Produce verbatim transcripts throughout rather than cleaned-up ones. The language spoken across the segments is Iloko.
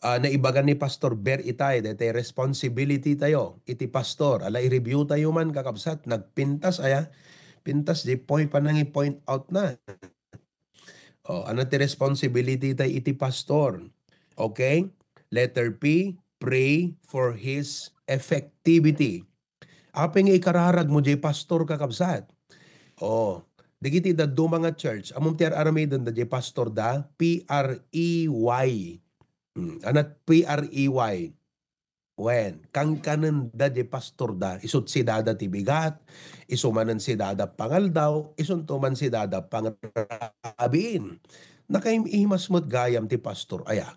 ah, naibagan ni Pastor Ber itay, daytay responsibility tayo iti pastor. Ala, i-review tayo man, kakabsat, nagpintas aya, pintas di point, panangi-point out na. Oh, ano ti responsibility tay iti pastor? Okay? Letter P, pray for his effectivity. Apay nga ikararag mo jay pastor, kakabsat? Oh, dagiti dadduma nga church, ammom ti ar-aramiden da jay pastor da, P R E Y. Hmm, anat P R E Y. Wen, kankanen da jay pastor da, isut sidada ti bigat, isu manen sidada pangaldaw, isunto man sidada pangrabiin. Nakaimas met gayam ti pastor, aya.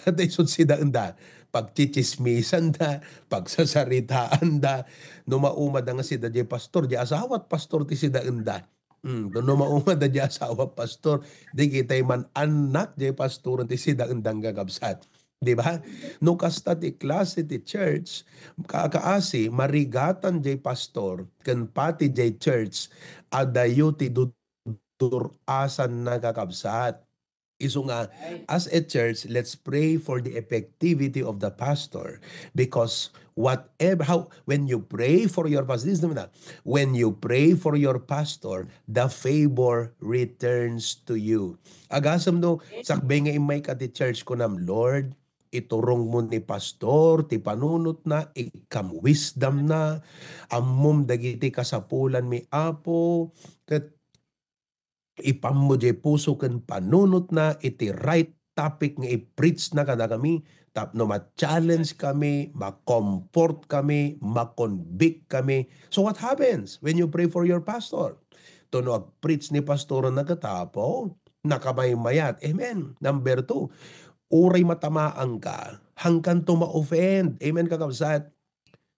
At isut sidaenda, pagchichismisan da, pagsasaritaan da, no maumada nga sida jay pastor, jay asawat pastor ti sidaenda. Mm, no maumada jay asawa pastor, di kitay man annak jay pastoren ti sidaendang kakabsat. Di ba? No kasta ti klase ti church, kakaasi, marigatan jay pastor, ken pati jay church, adayo ti dudurasan na kakabsat. Isu nga, as a church, let's pray for the effectivity of the pastor, because whatever, how, when you pray for your pastor, this is the, when you pray for your pastor, the favor returns to you. Agasem no, sakbay nga immayka ti church, kunam, Lord, iturong mo ni pastor ti panunotna, ikkam wisdom na, ammom dagiti kasapulan mi, Apo, ket ipammo jay puso ken panunotna iti right topic nga i-preach na kadakami tapno ma-challenge kami, ma-comfort kami, ma-convict kami. So what happens when you pray for your pastor? To no ag-preach ni pastor na katapo, nakamaymayat. Amen. Number two, uray matamaang ka, hangkan to ma-offend. Amen, kakabsat?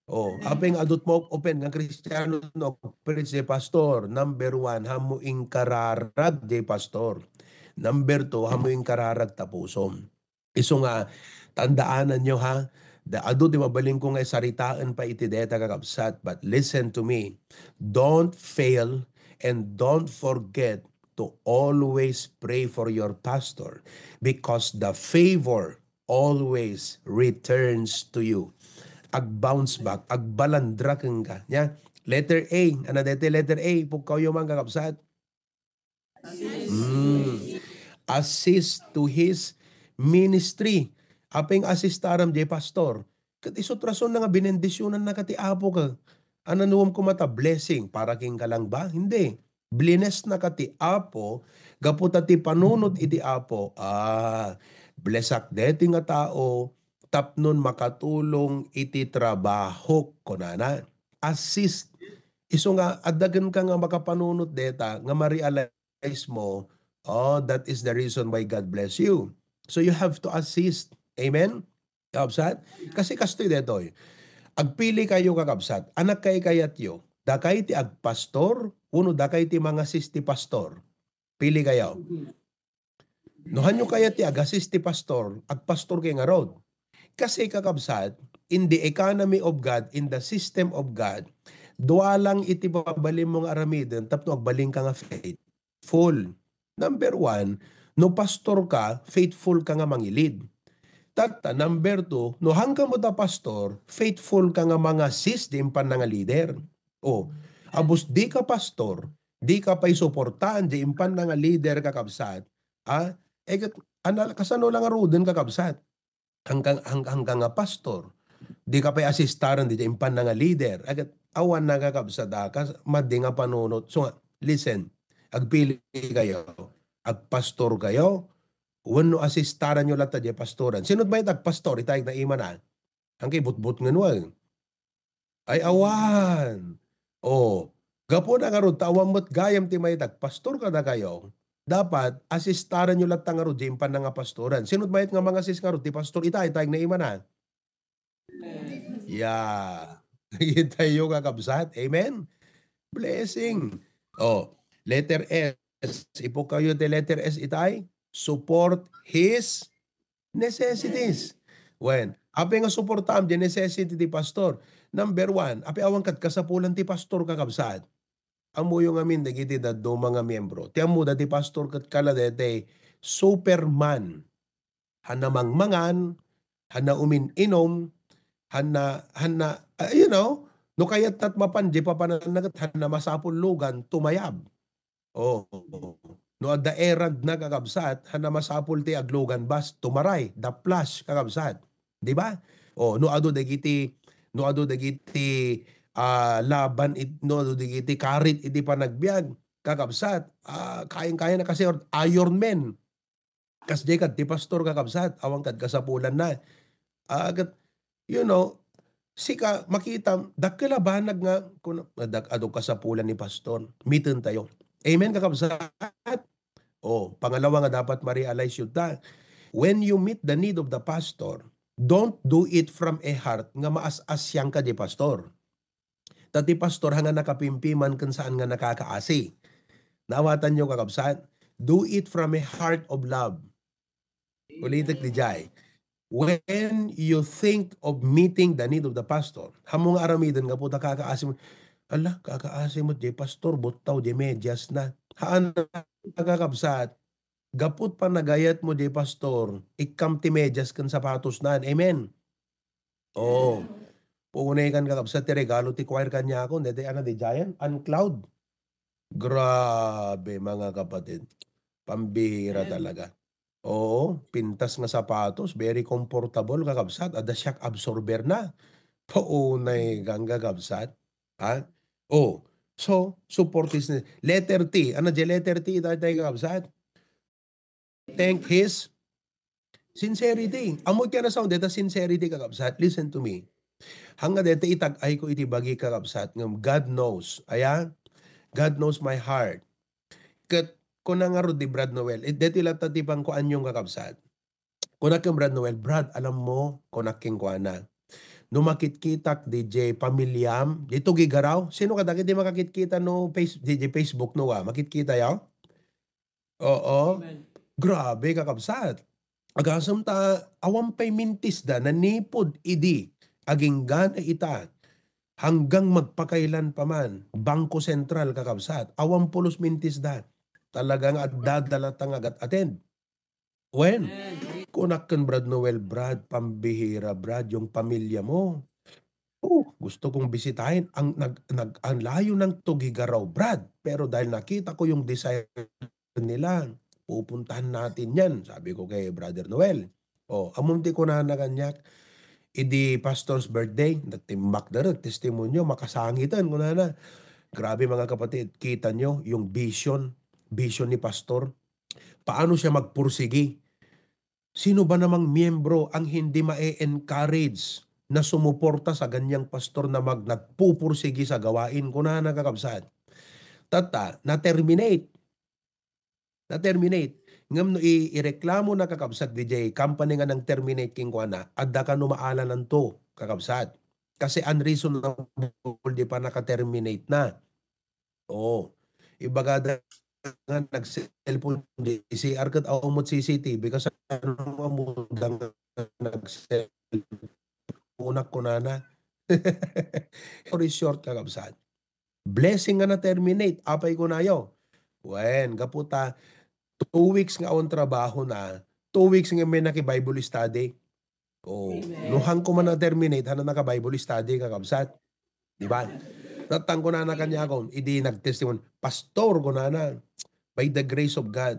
Oh, apay nga adut mo open nga Kristiano no preach ni pastor, number one, hammo inkararag jay pastor. Number two, hammo inkararag tapusom. Isu nga, tandaanan nyo ha, da adu ti mabalin ko nga saritaen pa iti deta kakabsat, but listen to me. Don't fail and don't forget to always pray for your pastor because the favor always returns to you. Ag-bounce back, agbalandra kenka. Nya, letter A, ano deti letter A? Pukkaw yo man, kakabsat. Mm. Assist to his ministry. Apay nga assistaram jay pastor? Ket isut rason na nga binendisionanna ka ti Apo ka. Ananuem koma ta blessing para kenka lang ba? Hindi. Blinesnaka ti Apo gapu ta ti panunot iti Apo, ah, blessak deti nga tao tapnon makatulong iti trabahok, kunana. Assist. Isu nga, adda kenka nga makapanunot deta nga ma-realize mo, oh, that is the reason why God bless you. So you have to assist. Amen? Kabsat? Kasi kastoy detoy. Agpili kayo, kakabsat. Anak kay kayatyo. Dakay ti agpastor, uno dakay ti mangasis ti pastor. Pili kayo. No hanyo kayat ti agasis ti pastor, agpastor kay ngarud. Kasi, kakabsat, in the economy of God, in the system of God, dua lang iti babalinmo nga aramiden tapno agbalinka nga faithful. Number one, no pastor ka, faithful ka nga mangilid. Tatta, number two, no hangka mo ta pastor, faithful ka nga mangasis di impanna nga leader. O, abus di ka pastor, di ka pay suportaan di impanna nga leader, kakabsat, ah, e, ket, anal-, kasano lang ngaruden, kakabsat? Hangkang, hang-, hangkang nga pastor, di ka pay asistaren di impanna nga leader. Agat awan nakakabsat a kas-, madi nga panunot. So nga, listen, agpili kayo. Agpastor kayo, wenno asistaren yo latta di pastoran. Sino may agpastor? Itay na imana. Hangkay butbut nga nuwag. Ay, awan. O, gapu na ngarud, ta awan met gayam ti mayat agpastor kadakayo, dapat asistaren yo latta ngarud di impanna nga pastoran. Sino mayat nga mangasis ngarud ti pastor ita, ita, naimanan? Ya. Itayo, kakabsat. Amen? Blessing. O, letter S. Ipu kayo ti letter S itay. Support his necessities. Wen, apay nga suportaam di necessity ti pastor? Number one, apay awan ket kasapulan ti pastor, kakabsat? Ammoyo ngamin dagiti dadduma nga miembro. Ti ammoda ti pastor ket kala daytay Superman. hanna mangmangan, hanna umin-inum, hanna, hanna, ah, you know, no kayatna mapan, di papananna ket hanna masapul lugan, tumayab. Oh. No adda errand na, kakabsat, hanna masapul ti aglugan bus, tumaray, da flash, kakabsat. Di ba? Oh, no adu dagiti, no adu dagiti, ah, laban it-, no adu dagiti karit iti panagbiag, kakabsat, ah, kayang-kaya na kasi or-, Iron Man. Kasdiay kad ti pastor, kakabsat, awan kad kasapulanna. Ah, ket, you know, sika, makitam, dakkel a banag nga, kun-, dak-, adu kasapulan ni pastor. Miten tayo. Amen, kakabsat? Oh, pangalawa nga dapat ma-realize yu ta, when you meet the need of the pastor, don't do it from a heart nga maas-asiang ka di pastor. Ta ti pastor, hanga nakapimpiman ken saan nga nakakaasi. Naawatanyo, kakabsat? Do it from a heart of love. Ulitek di jay. When you think of meeting the need of the pastor, haanmo nga aramiden gapu ta kakaasi mo, "Ala, kakaasi mo, di pastor, buttaw, di medyas na." Haan, kakabsat, gaput panagayat mo, di pastor, ikkam ti medyas ken sapatos nan. Amen? Oo. Puunay kan, kakabsat, ti regalo ti choir kaniakon, daytoy, ano, di Giant and Cloud. Grabe, mga kapatid. Pambihira talaga. Oo, pintas nga sapatos, very comfortable, kakabsat. Adda shock absorber na. Puunay kan, kakabsat. Ha? Oh, so, support his, letter T. Ano, di letter T, daytoy, kakabsat? Thank his sincerity. Ammo ti nasaon deta sincerity, kakabsat. Listen to me. Hanga deta itag-ay ko iti bagi, kakabsat, ngem God knows. Aya? God knows my heart. Ket kuna ngarud di Brad Noel, eh, deti latta ti pangkuan yung, kakabsat. Kuna ken Brad Noel, "Brad, alam mo," kuna kenkuana, "no makitkitak di jay pamiliam, di Tugigaraw." Sino kadagiti makakitkita no face-, di, di Facebook, no, ah, makitkita yaw? Oo. Amen. Grabe, kakabsat. Agasem ta awan pay mintisda nanipud idi aginggana ita hanggang magpakailan pa man, Bangko Sentral, kakabsat. Awan pulos mintisda. Talaga nga adda da latta nga agat-attend. Wen, kunak ken Brad Noel, "Brad, pambihira, Brad, yung pamilya mo. Oh, gusto kong bisitahin. Ang nag-, nag-, ang layo ng Tugigaraw, Brad. Pero dahil nakita ko yung desire nila, pupuntahan natin yan," sabi ko kay Brother Noel. Oh, ammom ti kunana kaniak, idi pastor's birthday, nagtimbak da, nagtestimonyo, makasangiten, kunana. Grabe, mga kapatid, kita nyo yung vision, vision ni pastor. Paano siya magpursigi? Sino ba namang miyembro ang hindi ma-encourage na sumuporta sa ganyang pastor na mag-, nagpupursigi sa gawain? Kunana, kakabsat. Tatta, na-terminate. Na-terminate. Ngem no i-, ireklamo na, kakabsat, di jay company nga nang-terminate kenkuana, adda kano maalanan to, kakabsat. Kasi unreasonable di pa naka-terminate na. Oo. Ibagada nga nag-cellphone di C R ket awan met C C T V, kasano nga ammok nga nag-cellphone kunana. Story short, kakabsat. Blessing nga na-terminate, apay kunayo? Wen, gapu ta two weeks nga awan trabaho na, two weeks nga met naki-Bible study. Oh, amen. No, han ko man na-terminate, han naka-Bible study, kakabsat. Di ba? Natang ko na na kanya ako, idi nag-testimony, "Pastor," ko na na, "by the grace of God,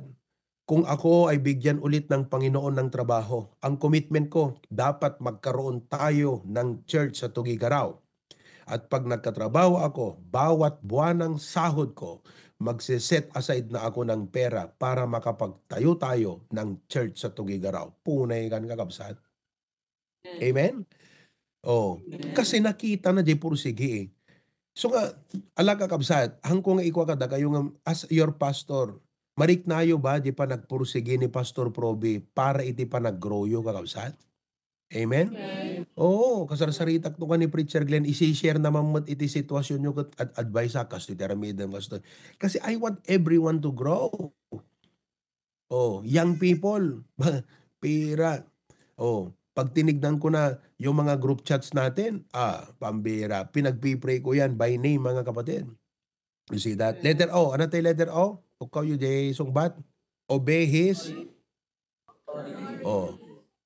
kung ako ay bigyan ulit ng Panginoon ng trabaho, ang commitment ko, dapat magkaroon tayo ng church sa Tugigaraw. At pag nagkatrabaho ako, bawat buwan ng sahod ko, magse-set aside na ako ng pera para makapagtayo tayo ng church sa Tugigaraw." Punay kan, kakabsat. Amen? Oh, kasi nakita na di pursigi eh. So nga, ala, kakabsat, han ko nga ikua kadakayo nga, as your pastor, mariknayo ba di panagpursigi ni Pastor Proby para iti panag-grow yo, kakabsat? Amen? Amen. Oo, kasarsaritak to ka ni Preacher Glenn, isi-share naman met iti sitwasyon nyo ket ad-, advice a, kastoy ti aramidem, kastoy. Kasi I want everyone to grow. Oh, young people, pira. Oh, pag tinignan ko na yung mga group chats natin, ah, pambira. Pinagpipray ko yan by name, mga kapatid. You see that? Letter O. Ano tayo letter O? Ukaw yu jay sungbat. Obey his. Oh.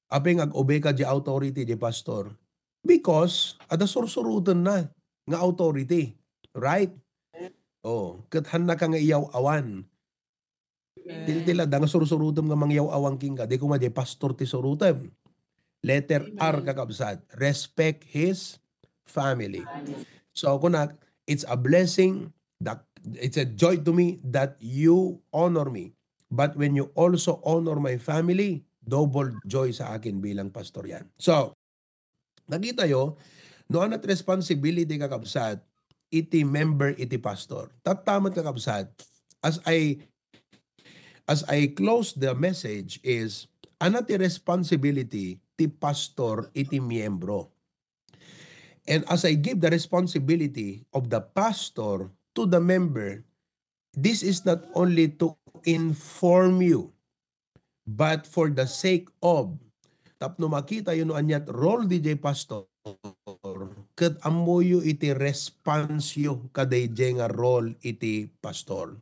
Apay nga ag-obey ka di authority di pastor? Because adda sursurotenna nga authority. Right? Oh, ket hannaka nga iyaw-awan. Tiltila da nga sursurotem nga mangyaw-awang kenka, di koma di pastor ti surotem. Letter R, kakabsat, respect his family. So, kunak, it's a blessing, that, it's a joy to me that you honor me. But when you also honor my family, double joy sa akin bilang pastor yan. So, nakitayo, no, anat responsibility, kakabsat, iti member iti pastor. Tatta met, kakabsat, as I, as I close the message is, anat ti responsibility ti pastor iti miyembro. And as I give the responsibility of the pastor to the member, this is not only to inform you, but for the sake of, tapno makitayo no aniat role diay pastor, ket ammoyo iti response yo kadaydiay nga role iti pastor.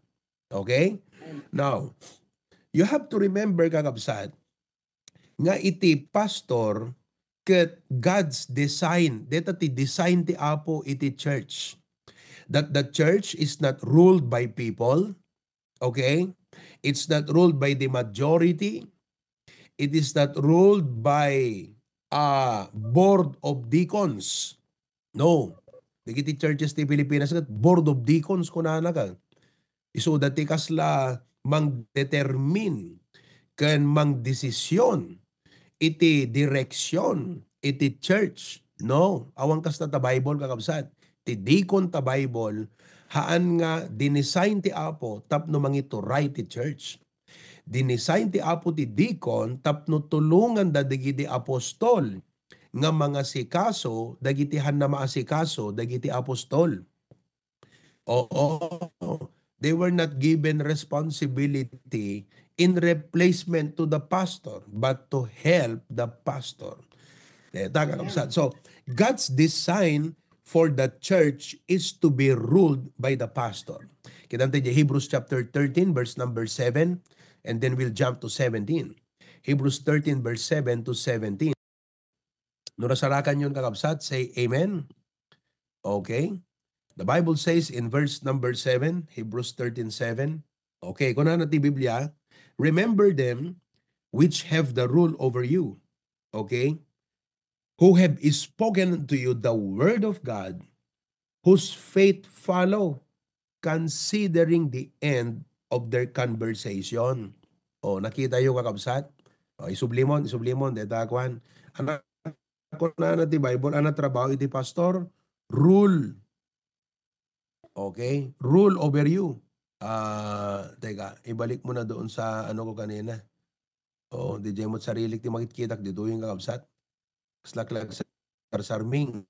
Okay? Now, you have to remember, kakabsat, nga iti pastor ket God's design. Deta ti design ti Apo iti church. That the church is not ruled by people, okay? It's not ruled by the majority. It is not ruled by a board of deacons. No. Dagiti churches ti Pilipinas ket board of deacons kunana ka. Isuda ti kasla mangdetermine ken mangdesisyon iti direksyon iti church. No, awan kasta ta Bible, kakabsat. Ti deacon ta Bible, haan nga dinesign ti Apo tapno mangituray ti church. Dinesign ti Apo ti deacon tapno tulonganda dagiti apostol nga mangasikaso dagiti hanna maasikaso dagiti apostol. Oo. They were not given responsibility in replacement to the pastor, but to help the pastor. Deta, kakabsat. So, God's design for the church is to be ruled by the pastor. Kita tayo Hebrews chapter thirteen, verse number seven, and then we'll jump to seventeen. Hebrews thirteen, verse seven to seventeen. No nasarakan yon, kakabsat, say amen. Okay. The Bible says in verse number seven, Hebrews thirteen seven, okay, kunana ti Biblia, "Remember them which have the rule over you," okay, "who have spoken to you the word of God, whose faith follow, considering the end of their conversation." O, nakita yo, kakabsat? O, isublimon, isublimon, deta, kuan. Anat, kunana ti Bible, anat trabaho iti pastor? Rule. Okay? Rule over you. Ah, teka, ibalik mo na doon sa ano ko kanina. Oo, diay met sarilik ti makitkitak, ditoyen, kakabsat. Kaslak lang sa sarsarming.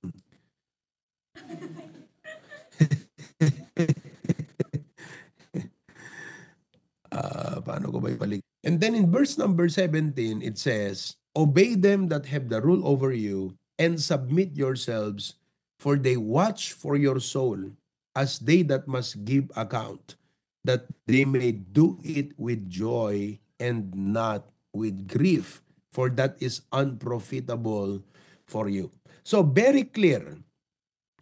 Ah, paano ko ba ibalik? And then in verse number seventeen, it says, "Obey them that have the rule over you, and submit yourselves, for they watch for your soul, as they that must give account, that they may do it with joy and not with grief, for that is unprofitable for you." So, very clear.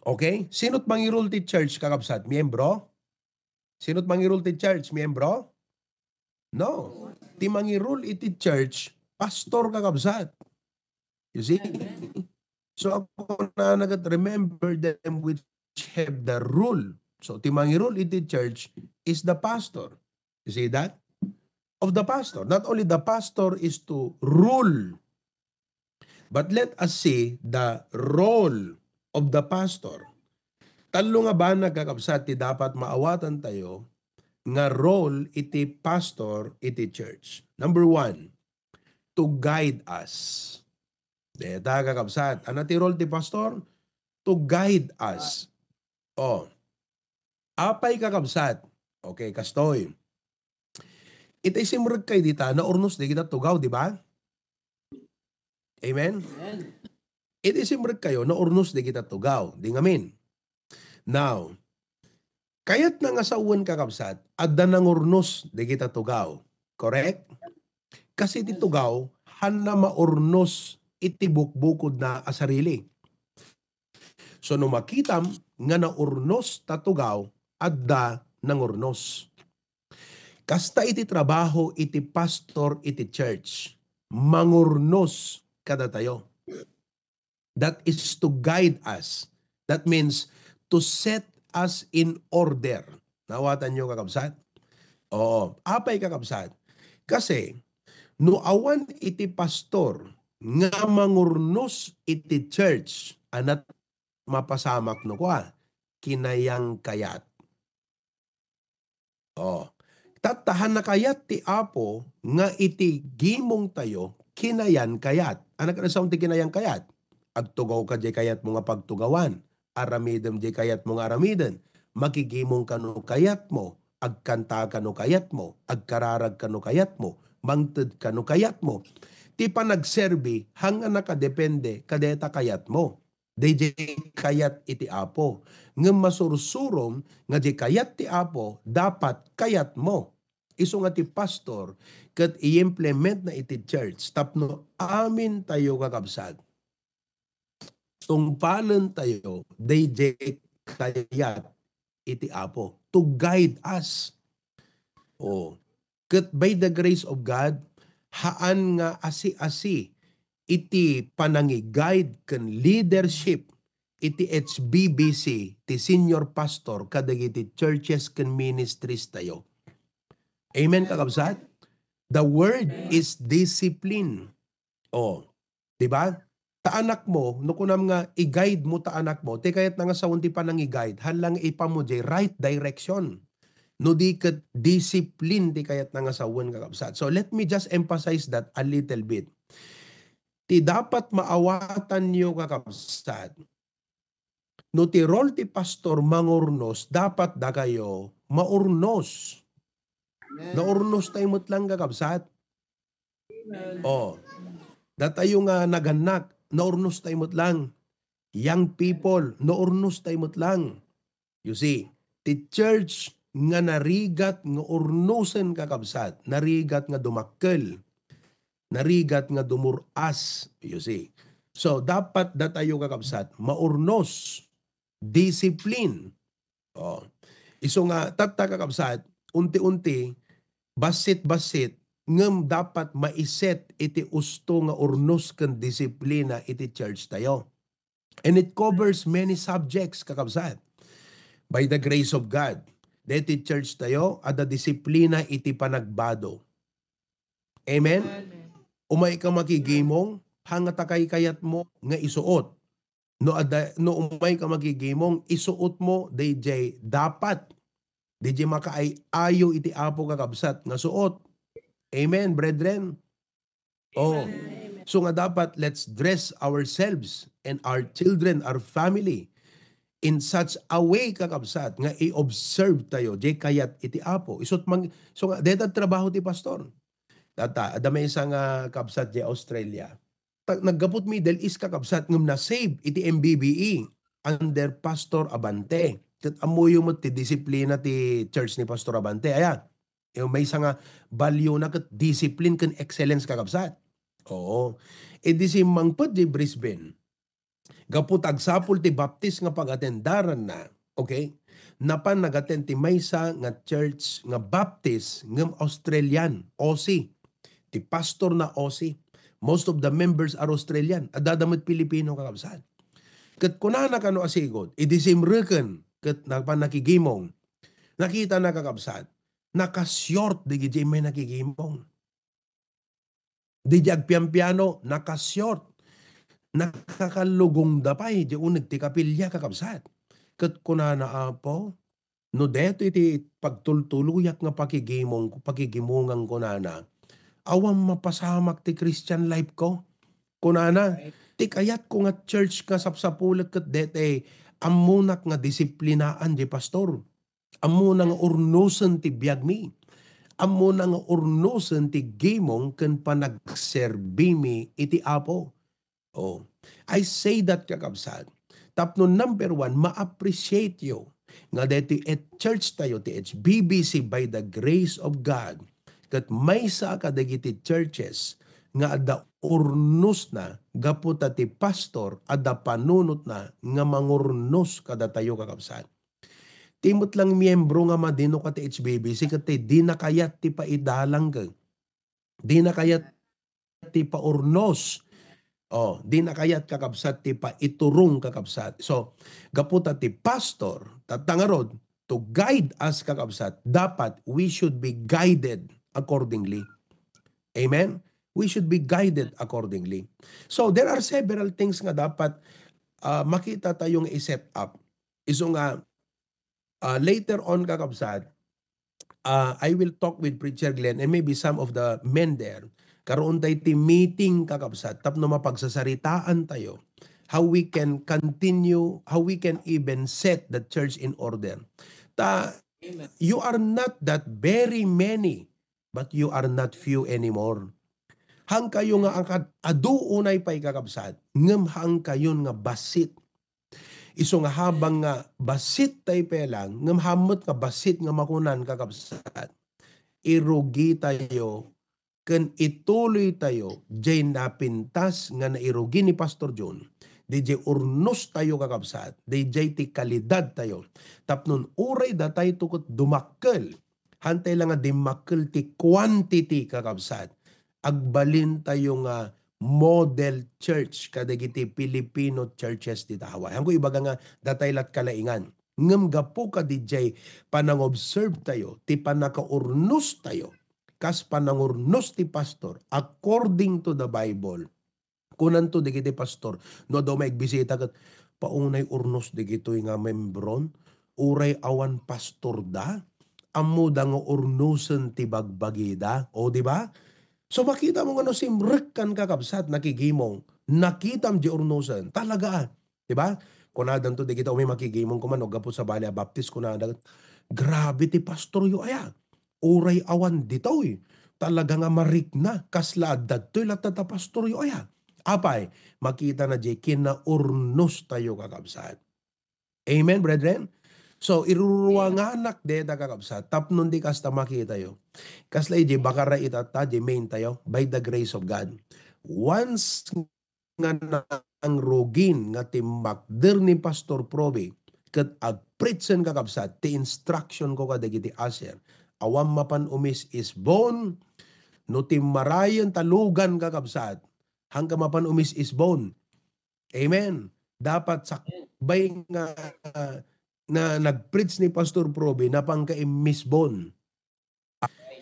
Okay? Sino't mangirule ti church, kakabsat? Miyembro? Sino't mangirule ti church? Miyembro? No. Ti mangirule iti church, pastor, kakabsat. You see? So, ako na nagat, "Remember them which have the rule." So, ti mangirule iti church is the pastor. You see that? Of the pastor. Not only the pastor is to rule, but let us see the role of the pastor. Tallo nga banag, kakabsat, ti dapat maawatan tayo nga role iti pastor iti church. Number one, to guide us. Deta, kakabsat. Ano ti role ti pastor? To guide us. Oh. Apay, kakabsat? Okay, kastoy. Iti simrek kayo dita, naurnos dagita tugaw, di ba? Amen? Amen. Iti simrek kayo, naurnos dagita tugaw. Di ngamin. Now, kayatna nga sawen, kakabsat, adda nangurnos dagita tugaw. Correct? Kasi ti tugaw, hanna maurnos iti bukbukodna a sarili. So, no makitam nga naurnos ta tugaw, adda nangurnos. Kasta iti trabaho iti pastor iti church, mangurnos kadatayo. That is to guide us. That means to set us in order. Nawatanyo, kakabsat? Oo. Apay, kakabsat? Kasi, no awan iti pastor nga mangurnos iti church, anat mapasamak no kua, kinayang kayat. Oh. Tatta, hanna kayat ti Apo nga iti gimong tayo, kinayan kayat. Anak na sound ti kinayan kayat? Agtugaw ka di kayat mo nga pagtugawan. Aramidem di kayat mo nga aramiden. Makigimong ka no kayat mo. Agkanta ka no kayat mo. Agkararag ka no kayat mo. Mangted ka no kayat mo. Ti panagserbi, hanga nakadepende kadeta kayat mo. Daydiay kayat iti Apo. Ngem masursurom nga di kayat ti Apo, dapat kayat mo. Isu nga ti pastor ket i-implement na iti church tapno amin tayo, kakabsat, tungpalen tayo daydiay kayat iti Apo to guide us. Oh. Ket by the grace of God, haan nga asi-asi iti panangiguide ken leadership iti H B B C ti senior pastor kadagiti churches ken ministries tayo. Amen, kakabsat? The word is discipline. Oh, di ba? Ta anak mo, no kunam nga i-guide mo ta anak mo, ti kayat na nga sawen ti panangiguide, haan lang ipammo jay right direction. No di ket discipline ti kayat na nga sawen, kakabsat. So let me just emphasize that a little bit. Ti dapat maawatanyo, kakabsat, no ti role ti pastor mangurnos, dapat dakayo maurnos. Amen. Naurnos tayo met lang, kakabsat. Amen. Oh. Datayo nga nagannak, naurnos tayo met lang. Young people, naurnos tayo met lang. You see, ti church nga narigat nga urnosen, kakabsat, narigat nga dumakkel, narigat nga dumur-as, you see. So, dapat datayo, kakabsat, maurnos, discipline. Oh. Isu nga, tatta, kakabsat, unti-unti, bassit-bassit, ngem dapat maiset iti usto nga urnos ken disiplina iti church tayo. And it covers many subjects, kakabsat. By the grace of God, deti church tayo, adda disiplina iti panagbado. Amen? Amen. Umay ka makigimong, hangata kaykayat mo nga isuot. No adda, no umay ka makigimong, isuot mo dayjay dapat. Dayjay makaay-ayo iti Apo, kakabsat, nga suot. Amen, brethren? Oh. Amen. So nga dapat, let's dress ourselves and our children, our family in such a way, kakabsat, nga i-observe tayo, jay kayat iti Apo. Isut mang, so nga, deta trabaho ti pastor. Data, adda maysa nga kabsat jay Australia. Ta-, naggapu't Middle East, kakabsat, ngem na-save iti M B B E under Pastor Abante. Ket ammoyo met ti disiplina ti church ni Pastor Abante, aya? E, maysa nga value na ket discipline ken excellence, kakabsat. Oo. E di simmangpet di Brisbane. Gapu ta agsapul ti Baptist nga pagatendaranna, okay? Napan nagaten ti maysa nga church nga Baptist ngem Australian, Aussie. Ti pastor na Aussie. Most of the members are Australian. Adda da met Pilipino, kakabsat. Ket kunana kano a sigud, idi simreken ket napan nakigimong. Nakitana, kakabsat, nakashort dagiti immay nakigimong. Dayjay agpiampiano, nakashort. Nakakallugongda pay, di uneg ti kapilya, kakabsat. Ket kunana, Apo, no detoy ti pagtultuloyak nga pakigimong, pakigimongan, kunana, awan mapasamak ti Christian life ko. Kunana, right, ti kayatko nga church nga sapsapulek ket detoy, ammonak nga disiplinaan di pastor. Ammona nga urnosen ti biagmi. Ammona nga urnosen ti gimong ken panagserbimi iti Apo. Oh, I say that, kakabsat, tapno, number one, ma-appreciate yo nga deti et church tayo ti H B B C by the grace of God. Ket maysa kadagiti churches nga adda urnosna gapu ta ti pastor adda panunotna nga mangurnos kadatayo, kakabsat. Ti met lang miyembro nga madi no ka ti H B B C ket ti dina kayat ti paidalang ket dina kayat ti paurnos. Oh, dina kayat, kakabsat, ti paiturong, kakabsat. So, gapu ta ti pastor, tatta ngarud, to guide us, kakabsat, dapat we should be guided accordingly. Amen? We should be guided accordingly. So, there are several things nga dapat, ah, makita tayo nga i-set up. Isu nga, ah, later on, kakabsat, ah, I will talk with Preacher Glenn and maybe some of the men there. Karoon tayo ti meeting, kakabsat, tapno mapagsasaritaan tayo how we can continue, how we can even set the church in order. Ta, you are not that very many, but you are not few anymore. Haan kayo nga angkad adu unay pay, kakabsat, ngem haan kayon nga bassit. Isu nga habang nga bassit tayo pay lang, ngem haan met nga bassit nga makunan, kakabsat, irugi tayo ken ituloy tayo jay napintas nga nairugi ni Pastor John, dijay urnos tayo, kakabsat, dijay ti kalidad tayo. Tapnon uray datayto ket dumakkel, hantay la nga dimmakkel ti quantity, kakabsat, agbalin tayo nga model church kadagiti Filipino churches dita Hawaii. Haanko ibaga nga datay lat kalaingan. Ngem gapu kadijay panangobserve tayo, ti pannakaurnos tayo, kas panangurnos ti pastor, according to the Bible, kunanto dagiti pastor, no adda umagbisita ket, "Paunay urnos dagitoy nga membron, uray awan pastorda, ammoda nga urnosen ti bagbagida." O, di ba? So, makita mo nga no simrekkan, kakabsat, nakigimong, nakitam di urnosen. Talaga, ah. Di ba? Kunadanto dagiti umay makigimong kuman, no, gapu sa bali a Baptist, kunada, "Grabe ti pastoryo aya. Uray awan ditoy. Talaga nga marikna. Kasla adda ditoy latta ta pastoryo aya." Apay, makitana di kinaurnos tayo, kakabsat. Amen, brethren? So, iruruanganak deta, kakabsat, tapnon di kasta makitayo. Kasla iti bakara itatta, di main tayo, by the grace of God. Once nga nangrugin nga timmakder ni Pastor Proby ket agpreachen, kakabsat, ti instruction ko kadagiti usher, awan mapan umis-isbon. No timmarayen ta lugan, kakabsat, haanka mapan umis-isbon. Amen. Dapat sakbay nga, na nagpreach ni Pastor Proby, napanka immisbon.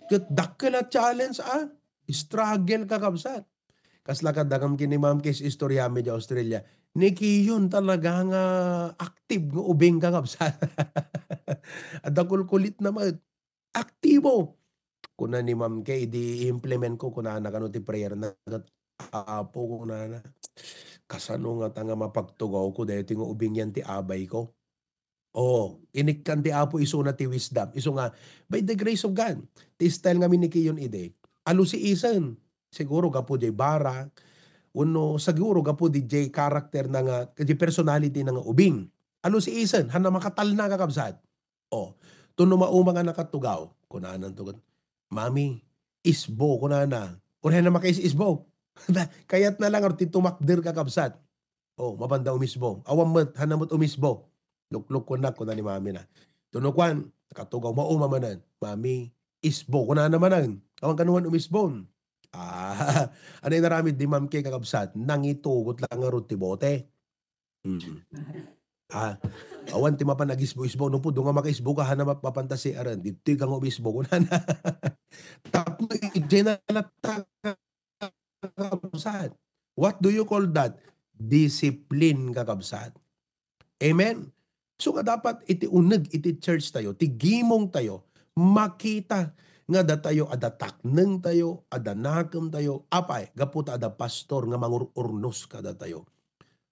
Ket dakkel a challenge, ah. Struggle, kakabsat. Kasla kaddakam ken ni Ma'am Kes, istorya mi di Australia. Ni Kiyon talaga nga active nga ubing, kakabsat. Adda kulkulitna met. Aktibo. Kuna ni Ma'am Kay, idi i-implement ko, kunana, kano ti prayer na, "Apo," kunana, "kasano ngata nga mapagtugawko daytoy nga ubing yan ti abay ko?" Oo, inikkan ti Apo isuna ti wisdom. Isu nga, by the grace of God, ti style nga minikiyon idi, alusiisen. Siguro gapu jay bara, wenno siguro gapu di jay character na nga, di personality na nga ubing. Alusiisen, hana makatalna, kakabsat. O, tuno mauma nga nakatugaw, kunananto ket, "Mami, isbo," kunana. Uray na makaisisbo. Kayatna lang ti tumakder, kakabsat. O, mapanda umisbo. Awan met, hana met umisbo. Luklok kunak, kuna ni mami na. Tuno kuan, nakatugaw, mauma manen. "Mami, isbo," kunana manen. Awan kano man umisbo. Ah, ano inaramid ni Ma'am Kay, kakabsat? Nangitugot lang ngarud ti bote. Mm. Ah, awan ti mapan agisbo-isbo. No pudno nga makaisbo ka, hana map-, mapanta C R-en. Ditoy ka nga umisbo, kunana. Tapno idiay na latta, kakabsat. What do you call that? Discipline, kakabsat. Amen? So nga dapat iti uneg iti church tayo, ti gimong tayo, makita nga datayo adda takneng tayo, adda nakem tayo, apay, gapu ta adda pastor nga mangur-urnos kadatayo.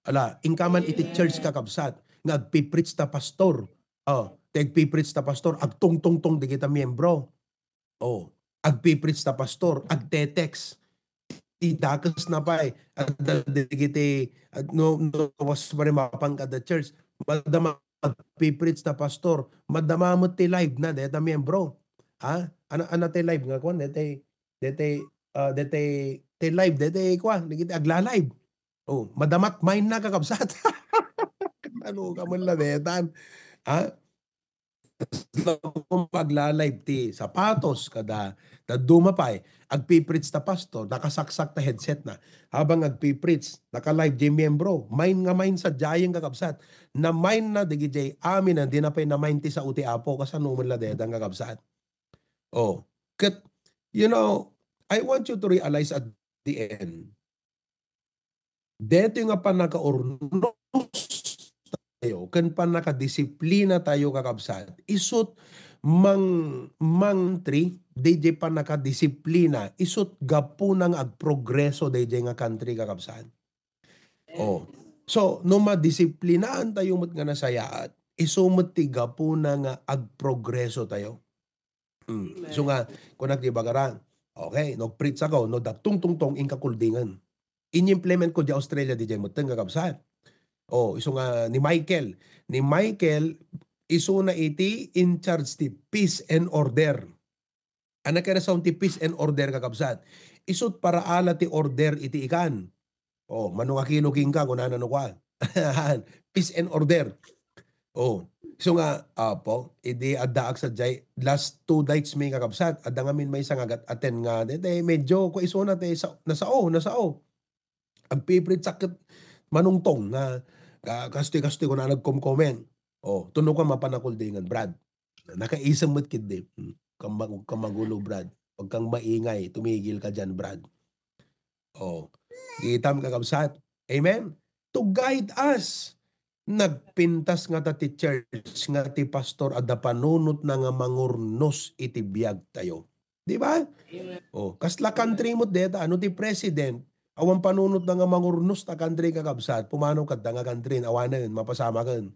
Ala, inka man iti church, kakabsat, nga agpipreach ta pastor. O, ti agpipreach ta pastor, agtungtungtong dagita miyembro. O, agpipreach ta pastor, agte-text. Ti dakes na pay, adda dagiti, ad-, no, no, was pare mapan kada church, madama agpipreach ta pastor, madama met ti live na deta miyembro. Ha? Ana, ana ti live nga kuan, deta, deta, ah, deta Ti live, dayta, kua, dagiti agla-live. Oh, madamat mind na, kakabsat. Ano ka man la, detan? Ha? Pag-la-live ti sapatos, kada, ta duma pay, agpipreach ta pastor, nakasaksak ta headset na. Habang agpipreach, naka-live jay miembro, mind nga mind sa jayeng, kakabsat. Na-mind na, dagiti amin, na di na pay na-mind ti sao ti Apo, kasano man la detan, kakabsat? Oh, ket, you know, I want you to realize at the end, daytoy nga pannakaurnos tayo ken pannakadisiplina tayo, kakabsat, isut' mang-, mangtri dayjay pannakadisiplina, isut' gapuna nga agprogreso dayjay nga country, kakabsat. Oh. So, no madisiplinaan tayo met nga nasayaat, isu met ti gapuna nga agprogreso tayo. Mm. Amen. So nga, kunak ti bagara, okay, no preach ako, no dagtungtungtong inka kuldingen. In-implement ko di Australia, di jay metten, kakabsat. Oh, isu nga ni Michael. Ni Michael, isuna iti in charge ti peace and order. Ano kaya sound ti peace and order, kakabsat? Isut' para ala ti order iti ikan. Oh, mano nga kilo kinka, kunana no kua. Peace and order. Oh, isu nga, apo, idi addaak sadiay, last two nights mi, kakabsat, adda ngamin maysa nga agat-, attend nga, de, de, medyo, kua isuna, te, sa-, nasao, nasao. Agpipreach ket manungtong nga, ka-, kastoy, kastoy, kuna nagkomkomen. Oh, tuno ka mapanakuldingen, Brad. Nakaisem met ketdi. Hmm. Kag ma-, kag magulo, Brad. Huwag kang maingay. Tumigil ka diyan, Brad. Oh. Kitam, kakabsat. Amen? To guide us. Nagpintas ngata ti church nga ti pastor adda panunotna nga mangurnos iti biag tayo. Di ba? Amen. Oh, kasla country met deta, ano ti president, awan panunotna nga mangurnos ta country, kakabsat, pumanaw kadta nga country, awanen, mapasamaken.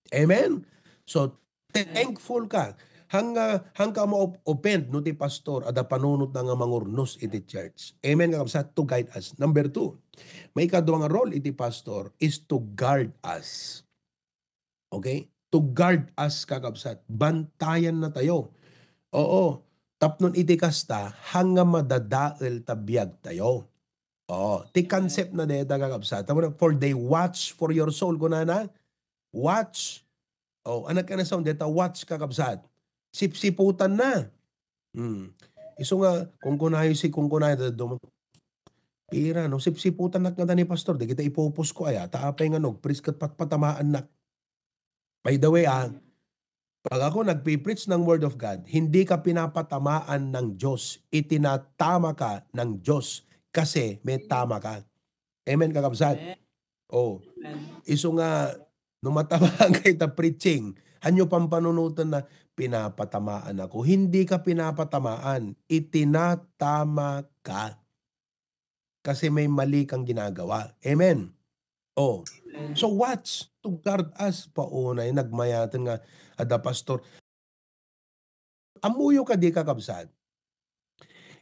Amen? So, thankful ka. Hang, ah, hang ka ma-op-, offend no ti pastor, adda panunotna nga mangurnos iti church. Amen, kakabsat, to guide us. Number two, maikadua nga role iti pastor is to guard us. Okay? To guard us, kakabsat. Bantayan na tayo. Oo. Tapnon iti kasta, hang nga madadael ta biag tayo. Oh, ti concept na deta, kakabsat. Tama na, "For they watch for your soul," kunana. Watch. Oh, anak ka na sound deta, watch, kakabsat. Sipsiputan na. Hmm. Isu nga, kung kunayo si, kung kunayo, da-, dum-, pira, no? Sipsiputan na nga ni pastor, di kita ipupos ko, aya, ta apay nga, no, priest kat patpatamaan na. By the way, ah, pag ako nagpipreach ng Word of God, hindi ka pinapatamaan ng Diyos. Itinatama ka ng Diyos kasi may tama ka. Amen, kakabsat? Amen. Oh. Amen. Isu nga, no matamaan ka ita preaching, hanyo pampanunutan na pinapatamaan ako. Hindi ka pinapatamaan. Itinatama ka. Kasi may mali kang ginagawa. Amen. Oh. Amen. So watch to guard us. Paunay, nagmayaten nga adda pastor. Ammoyo kadi, kakabsat?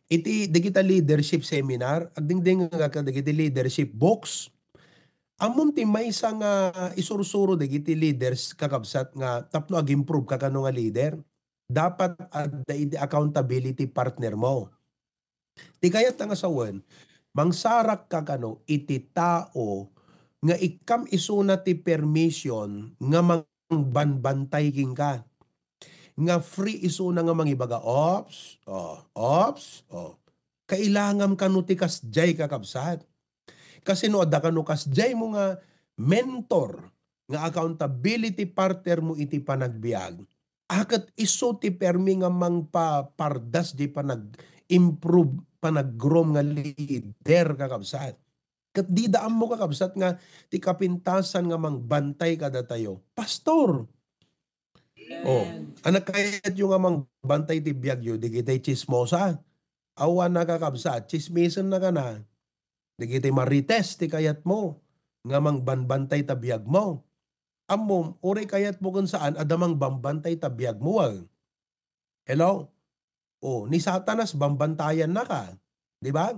Iti dagita leadership seminar, agdingding nga kadagiti leadership books. Ammom ti maysa nga isursuro dagiti leaders, kakabsat, nga tapno ag-improve ka kano nga leader, dapat adda iti accountability partner mo. Ti kayat nga sawen, mangsarak ka kano iti tao nga ikkam isuna ti permission nga mangbanbantay kenka. Nga free isuna nga mangibaga, "Ops, oh, ops, oh. Kailangam kano ti kasdiay, kakabsat." Kasi no adda kano kasdiay mo nga mentor, nga accountability partner mo iti panagbiag, a ket isu ti permi nga mangpapardas di panag-improve, panag-groom nga leader, kakabsat. Ket dida ammo, kakabsat, nga ti kapintasan nga mangbantay kadatayo, pastor. Oh, anak kayatyo nga mangbantay ti biagyo, dagiti chismosa. Awan a, kakabsat, chismisen na kana. Dagiti marites ti kayatmo nga mangbanbantay ta biagmo. Ammom, uray kayatmo ken saan, adda mangbambantay ta biagmo, ah. Hello? Oh, ni Satanas, bambantayan na ka. Di ba?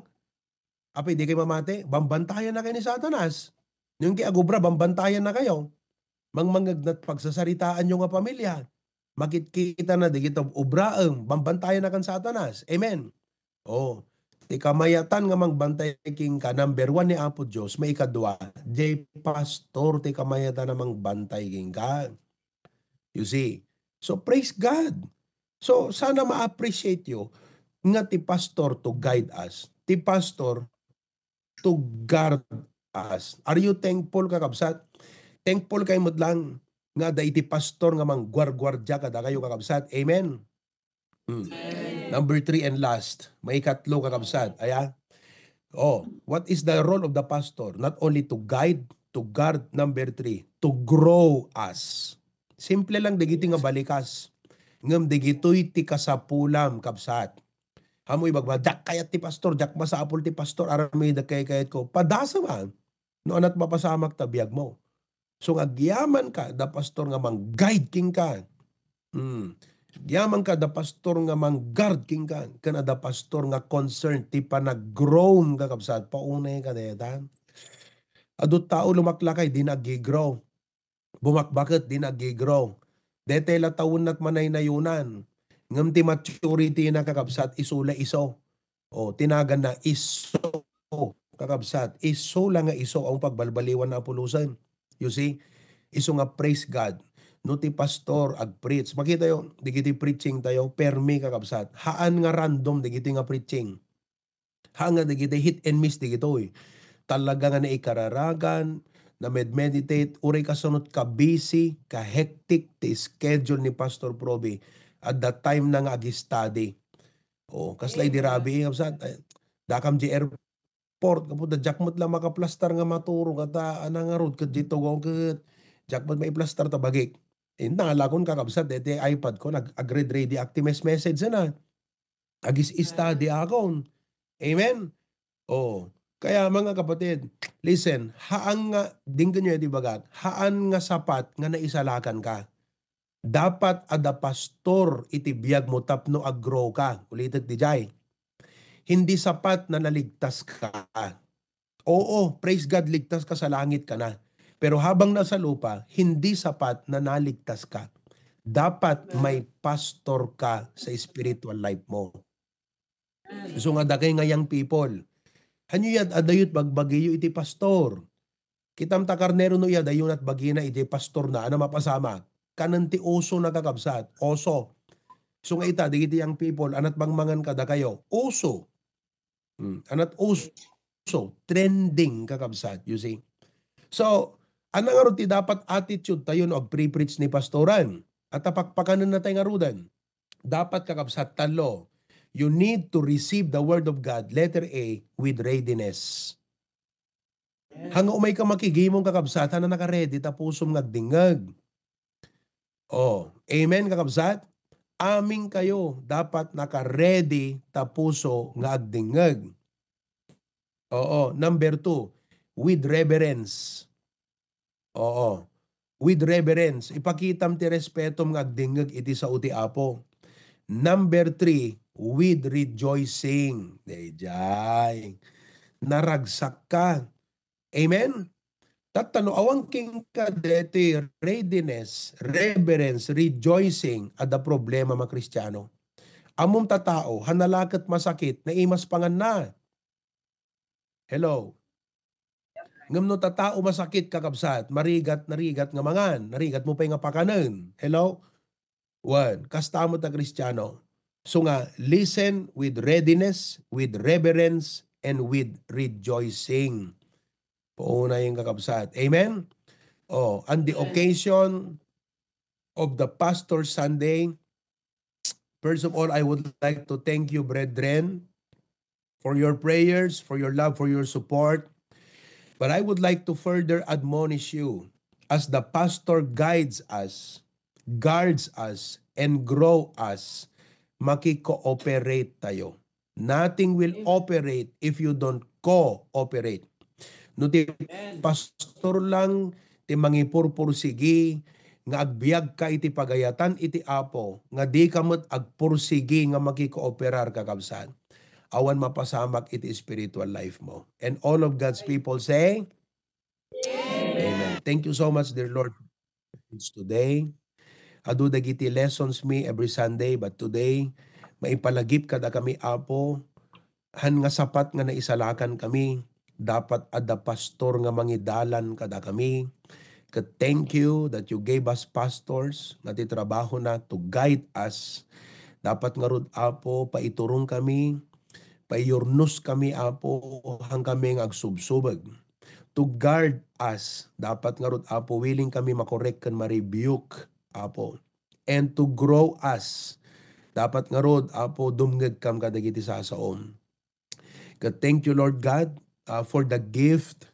Apay, di kayo mamati? Bambantayan na kayo ni Satanas. Yung kay agubra, bambantayan na kayo. Mangmangagnat pagsasaritaan nyo nga pamilya. Makitkita na, di kita ubraem, bambantayan na kan Satanas. Amen. Oh. Ti kamayatan nga mangbantay kenka, number one ni Apo Dios, maikadua, diay pastor ti kamayatan a mangbantay kenka. You see? So, praise God. So, sana ma-appreciate you nga ti pastor to guide us. Ti pastor to guard us. Are you thankful, kakabsat? Thankful kayo met lang nga adda iti pastor nga mangguarguardia kadakayo, kakabsat. Amen. Hmm. Number three and last, maikatlo, kakabsat. Aya? Oh, what is the role of the pastor? Not only to guide, to guard, number three, to grow us. Simple lang dagiti nga balikas. Ngem dagitoy ti kasapulam, kabsat. Amo ibagbaga, "Diak kayat ti pastor, diak masapul ti pastor, aramidek kaykayatko." Padasem a, no, ania ti mapasamak ta biagmo. So, nga agyamanka da pastor nga mang-guide kenka. Hmm. Agyamanka da pastor nga mang-guard kenka. Ken adda pastor nga concern ti panag-grow, kakabsat. Paunay ka deta. Adu tao lumaklakay, di nag-grow. Bumakbaket, di nag-grow. Daytay la tawenna ti manaynayunan. Ngem ti maturity na, kakabsat, isu la isu. O, ti naganna, isu, kakabsat. Isu la nga isu, ang pagbalbaliwan na pulosen. You see? Isu nga, praise God. No ti pastor ag-preach. Makita yo, digiti preaching tayo, permi, kakabsat. Haan nga random digiti nga preaching. Haan nga digiti hit and miss digitoy. Talaga nga naikararagan, na-med-meditate, uray kasano ka-busy, ka-hectic ti schedule ni Pastor Proby. Adda time na nga ag-study. O, kasla idi rabii, kabsat, ay, dakam di airport, kapu, da diak met la makaplastar nga maturog, ta, ana ngarud, ket di tugaw ket, diak met maiplastar ta bagik. Inta nga lakon, kakabsat, deti iPad ko, nag-, ag-read-ready ak ti mes-, message na. Agis-study akon. Amen? O, kaya, mga kapatid, listen, haan nga, denggenyo ti bagak, haan nga sapat nga naisalakanka. Dapat adda pastor iti biagmo tapno ag-grow ka. Ulitek diay. Hindi sapat na naligtas ka. Oo, praise God, ligtas ka sa langit ka na. Pero habang nasa lupa, hindi sapat na naligtas ka. Dapat may pastor ka sa spiritual life mo. So nga, dakay nga young people, ania yat, adayo ti bagbagiyo iti pastor. Kitam ta karnero no iya, adayo nat bagina iti pastor na, ania mapasamak? Kanen ti oso na, kakabsat, oso. So nga ita, digiti young people, ania ti mangmangan kadakayo? Oso. Hmm, ania ti oso? Trending, kakabsat, you see? So, ania ngarud ti dapat attitude tayo no agpre-preach ni pastoran? At apakpakanen na tayo ngaruden. Dapat, kakabsat, tallo, you need to receive the word of God, letter A, with readiness. Amen. Haan nga umay ka makigimong, kakabsat, haan nga naka-ready ta pusom nga agdingngeg. O, amen, kakabsat? Amin kayo, dapat naka-ready ta puso nga agdingngeg. Oo, number two, with reverence. Oo. With reverence. Ipakitam ti respetom nga agdingngeg iti sao ti Apo. Number three, with rejoicing. Daydiay. Naragsak ka. Amen? Tatta no awan kenka deti readiness, reverence, rejoicing, adda problema a Kristiano. Ammom ta tao, haan la ket masakit, naimas panganna. Hello? Ngem no ta tao masakit, kakabsat, marigat, narigat nga mangan, narigat mo pay nga pakanen. Hello? Wen, kasta met a Kristiano. So nga, listen with readiness, with reverence, and with rejoicing. Puunayen, kakabsat. Amen? Oh, on the occasion of the Pastor Sunday, first of all, I would like to thank you, brethren, for your prayers, for your love, for your support. But I would like to further admonish you, as the pastor guides us, guards us, and grow us, makikooperate tayo. Nothing will operate if you don't cooperate. No ti pastor lang ti mangipurpursigi nga agbiag ka iti pagayatan iti Apo, nga di ka met agpursigi nga makikooperar, kakabsat, awan mapasamak iti spiritual life mo. And all of God's people say, Amen. Thank you so much, dear Lord, for today. Adu dagiti lessons mi every Sunday, but today, maipalagip kadakami, Apo, han nga sapat nga naisalakan kami. Dapat adda pastor nga mangidalan kadakami. Ket thank you that you gave us pastors nga ti trabahona to guide us. Dapat ngarud, Apo, paiturong kami, paiyurnos kami, Apo, han kami nga agsubsubeg. To guard us, dapat ngarud, Apo, willing kami makorek ken ma-rebuke, Apo. And to grow us, dapat ngarud, Apo, dumngegkam kadagiti sasaom. Ket thank you, Lord God, uh, for the gift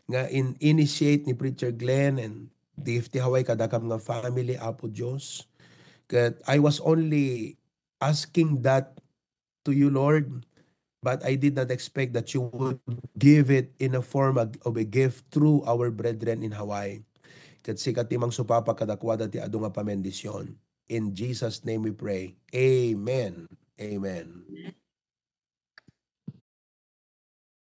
nga in-initiate ni Preacher Glenn and gift ti Hawaii kadakam nga family, Apo Dios. Ket I was only asking that to you, Lord, but I did not expect that you would give it in a form of, of a gift through our brethren in Hawaii. Ket sika ti mangsupapa kadakuada ti adu nga pamendisyon. In Jesus' name we pray. Amen. Amen.